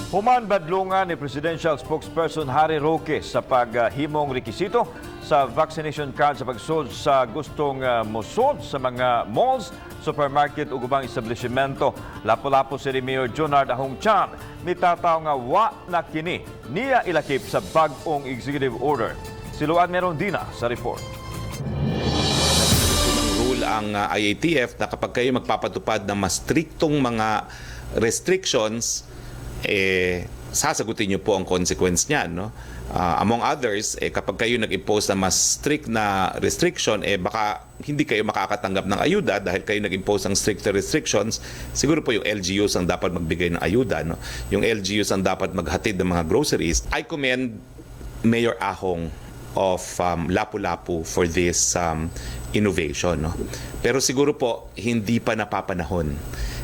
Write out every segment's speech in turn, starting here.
Human badlungan ni Presidential Spokesperson Harry Roque sa paghimong rekisito sa vaccination card sa pagsud sa gustong mosud sa mga malls, supermarket ug ubang establishmento. Lapu-Lapu City Mayor Junard Ahong Chan mitataw nga wa na kini niya ilakip sa bag-ong executive order. Si Luan Merondina sa report. Rule ang IATF na kapag kayo magpapatupad ng mas striktong mga restrictions, eh, sasagutin niyo po ang consequence niyan, no? Among others, eh, kapag kayo nag-impose ng mas strict na restriction, eh, baka hindi kayo makakatanggap ng ayuda dahil kayo nag-impose ng stricter restrictions. Siguro po yung LGUs ang dapat magbigay ng ayuda, no? Yung LGUs ang dapat maghatid ng mga groceries. I commend Mayor Ahong of Lapu-Lapu for this innovation. No? Pero siguro po, hindi pa napapanahon.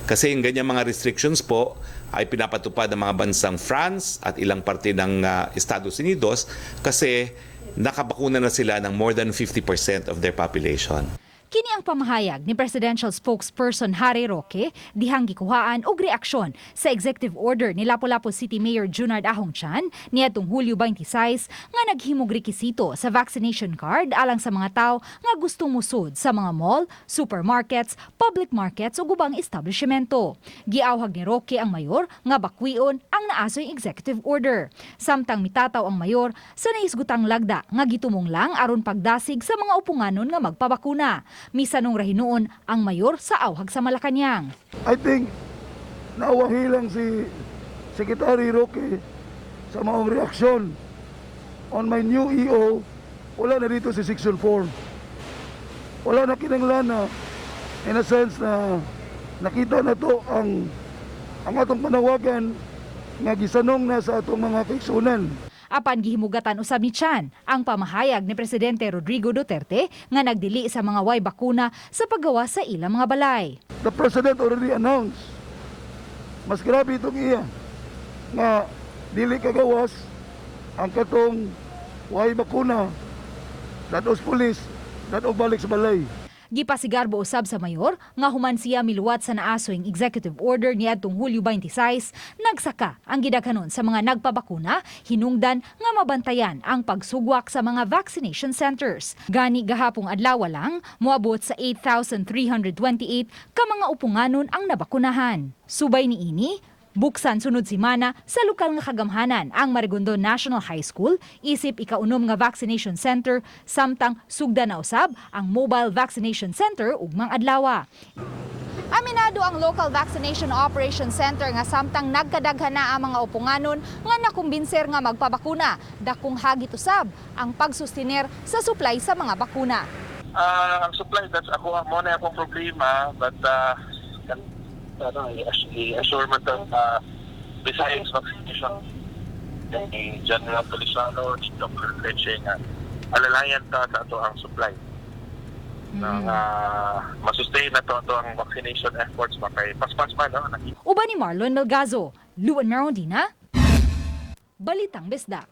Kasi yung ganyang mga restrictions po ay pinapatupad ng mga bansang France at ilang parte ng Estados Unidos kasi nakabakuna na sila ng more than 50% of their population. Kini ang pamahayag ni Presidential Spokesperson Harry Roque dihang gikuhaan og reaksyon sa executive order ni Lapu-Lapu City Mayor Junard Ahong Chan niadtong Hulyo 26 nga naghimog rekisito sa vaccination card alang sa mga tawo nga gustong musud sa mga mall, supermarkets, public markets ug ubang establishmento. Giawhag ni Roque ang mayor nga bakwion ang naasoy executive order. Samtang mitataw ang mayor sa nahisgutang lagda nga gitumong lang aron pagdasig sa mga upunganon nga magpabakuna. Misanong ra hinuon ang mayor sa awhag sa Malacañang. I think naawahi lang si Secretary Roque sa maong reaksyon. On my new EO, wala na dito si Section 4. Wala na kinanglan na in a sense na nakita na to ang atong panawagan nga gisanong na sa atong mga kaigsunan. Apan gihimugatan usab ni Chan ang pamahayag ni Presidente Rodrigo Duterte nga nagdili sa mga way bakuna sa paggawa sa ilang mga balay. The President already announced, mas grabe itong iya, nga dili kagawas ang katong way bakuna, dados pulis, dadog balik sa balay. Gipasigarbo usab sa mayor nga human siya miluwat sa naasoyng executive order niadtong Hulyo 26, nagsaka ang gidaghanon sa mga nagpabakuna hinungdan nga mabantayan ang pagsugwak sa mga vaccination centers. Gani gahapong adlaw lang moabot sa 8,328 ka mga upunganon ang nabakunahan. Subay niini, buksan sunod simana sa lokal nga kagamhanan ang Marigondon National High School isip ikaunom nga vaccination center, samtang sugdan na usab ang mobile vaccination center ugmang adlaw. Aminado ang Local Vaccination Operation Center nga samtang nagkadaghan na ang mga upunganon nga nakumbinser nga magpabakuna, dakong hagit usab ang pagsustiner sa supply sa mga bakuna. Ang supply, that's ako, mo na akong problema, but ano, i-assure man ta besides vaccination ni General Feliciano, ni Dr. Leche nga alalayan ta sa ato ang supply na masustain na to ato ang vaccination efforts ba kay paspas man, no? Uban ni Marlon Melgazo, Luan Merondina, Balitang Bisdak.